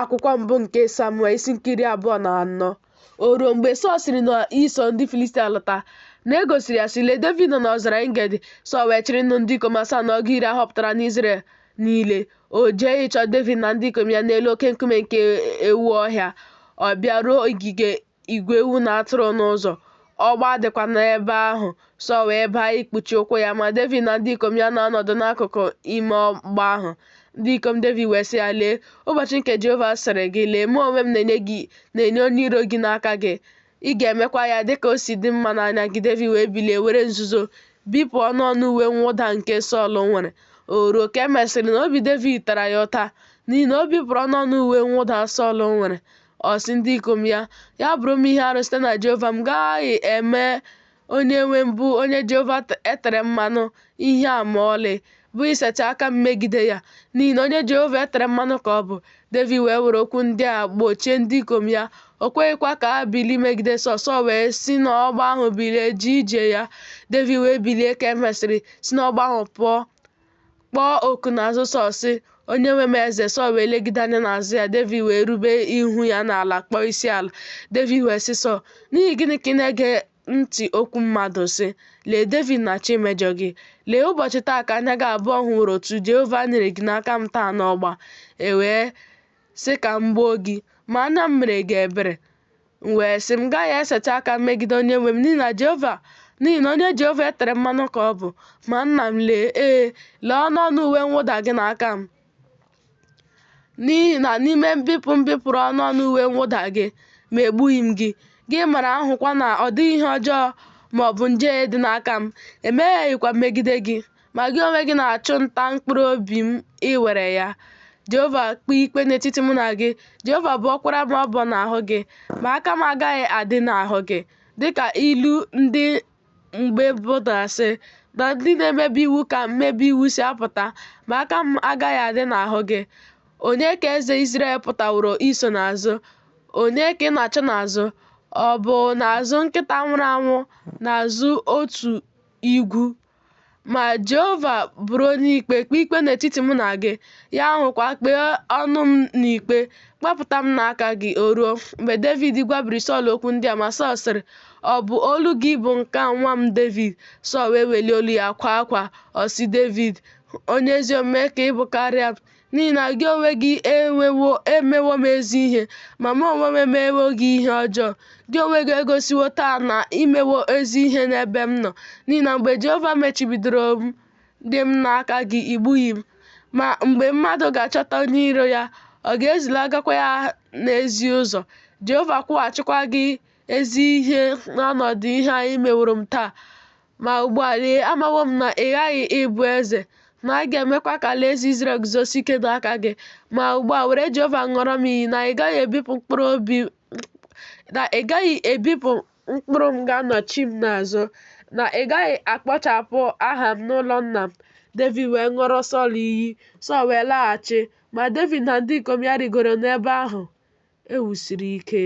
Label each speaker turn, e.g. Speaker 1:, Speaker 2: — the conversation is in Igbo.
Speaker 1: Akwụkwọ mbụ nke Samuel isi nke 24. O ruo mgbe Sọl siri n'iso ndị Filistia lọta, na e gosiri ya, sị, Lee, Devid nọ n'ọzara Engedi. Sọl wee chịrị nnu ndị ikom asaa na ọgụ iri a họpụtara n'Izrel niile. O jee ịchọ Devid na ndị ikom ya n'elu oke nkume nke ewu ọhịa. Ọ bịa ruo ogige igwe ewu na atụrụ n'ụzọ, ọgba dịkwa n'ebe ahụ. Sọl wee baa ikpuchi ụkwụ ya, ma Devid na ndị ikom ya na-anọdụ n'akụkụ ime ọgba ahụ. Ndị ikom Devid wee sị ya, Lee, ụbọchị nke Jehova sịrị gị, Lee, mụ onwe m na-enye gị na-enye onye iro gị n'aka gị, ị ga-emekwa ya dị ka o si dị mma n'anya gị. Devid wee bilie were nzuzo bipụ ọnụ ọnụ uwe mwụda nke Sọl nwere. O ruo ka e mesịrị na obi Devid tara ya ụta n'ihi na o bipụrụ ọnụ ọnụ uwe mwụda Sọl nwere. Ọ sị ndị ikom ya, Ya bụrụ m ihe arụ site na Jehova, m gaghị eme onye nwe m bụ onye Jehova e tere mmanụ ihe a ma ọlị, bụ isetị aka m megide ya, n'ihi na onye Jehova e tere mmanụ ka ọ bụ. Devid wee were okwu ndị a gbochie ndị ikom ya, o kweghịkwa ka ha bilie megide Sọl. Sọl wee si n'ọgba ahụ bilie jee ije ya. Devid wee bilie ka e mesịrị, si n'ọgba ahụ pụọ, kpọọ oku n'azụ Sọl, sị, Onyenwe m eze! Sọl wee legide anya n'azụ ya, Devid wee rube ihu ya n'ala kpọọ isiala. Devid wee sị Sọl, N'ihi gịnị ka ị na-ege ntị okwu mmadụ, sị, Lee, Devid na-achọ imejọ gị? Lee, ụbọchị taa ka anya gị abụọ hụworo otu Jehova nyere gị n'aka m taa n'ọgba, e wee sị ka m gbuo gị, ma anya m mere gị ebere. M wee sị, M gaghị esetị aka m megide onye nwe m, n'ihi na Jehova n'ihi na onye Jehova e tere mmanụ ka ọ bụ. Ma nna m, lee, ee, lee ọnụ ọnụ uwe mwụda gị n'aka m. N'ihi na n'ime mbipụ m bipụrụ ọnụ ọnụ uwe mwụda gị, ma egbughị m gị. Gị mara hụkwa na ọ dịghị ihe ọjọọ ma ọ bụ njehie dị n'aka m, emehieghịkwa m megide gị. Ma gị onwe gị na-achụ nta mkpụrụ obi m iwere ya. Jehova kpee ikpe n'etiti mụ na gị, Jehova bọọkwara m ọbọ n'ahụ gị, ma aka m agaghị adị n'ahụ gị. Dịka ilu ndị mgbe mbụ na-asị, na ndị na-emebi iwu ka mmebi iwu si apụta, ma aka m agaghị adị n'ahụ gị. Onye ka eze Izrel pụtaworo iso n'azụ? Onye ka ị na-achọ n'azụ? Ọ bụ n'azụ nkịta nwụrụ anwụ, n'azụ otu igwu? Ma Jehova bụrụ onye ikpe, kpee ikpe n'etiti mụ na gị, ya hụkwa kpee ọnụ m n'ikpe, kpepụta m n'aka gị. O ruo, mgbe Devid gwabiri Sọl okwu ndị a, ma Sọl sịrị, Ọ bụ olu gị bụ nke a, nwa m Devid? Sọl wee welie olu ya kwaa akwa. Ọ sị Devid, Onye ezi omume ka ị bụ karịa m, n'ihi na gị onwe gị emewo m ezi ihe, ma mụ onwe m emewo gị ihe ọjọọ. Gị onwe gị egosiwo taa na i mewo ezi ihe n'ebe m nọ, n'ihi na mgbe Jehova mechibidoro m dị m n'aka gị, i gbughị m. Ma mgbe mmadụ ga-achọta onye iro ya, ọ ga-ezilagakwa ya n'ezi ụzọ. Jehova kwụghachikwa gị ezi ihe n'ọnọdụ ihe a i meworo m taa. Ma ugbu a, lee, amawo m na ị ghaghị ịbụ eze, na a ga-emekwa ka alaeze Izrel guzosie ike n'aka gị. Ma ugbu a, were Jehova ṅụọrọ m iyi na ị gaghị ebipụ mkpụrụ obi na ị gaghị ebipụ mkpụrụ m ga-anọchi m n'azụ, na ị gaghị akpọchapụ aha m n'ụlọ nna m. Devid wee ṅụọrọ Sọl iyi, Sọl wee laghachi, ma Devid na ndị ikom ya rigoro n'ebe ahụ e wusiri ike.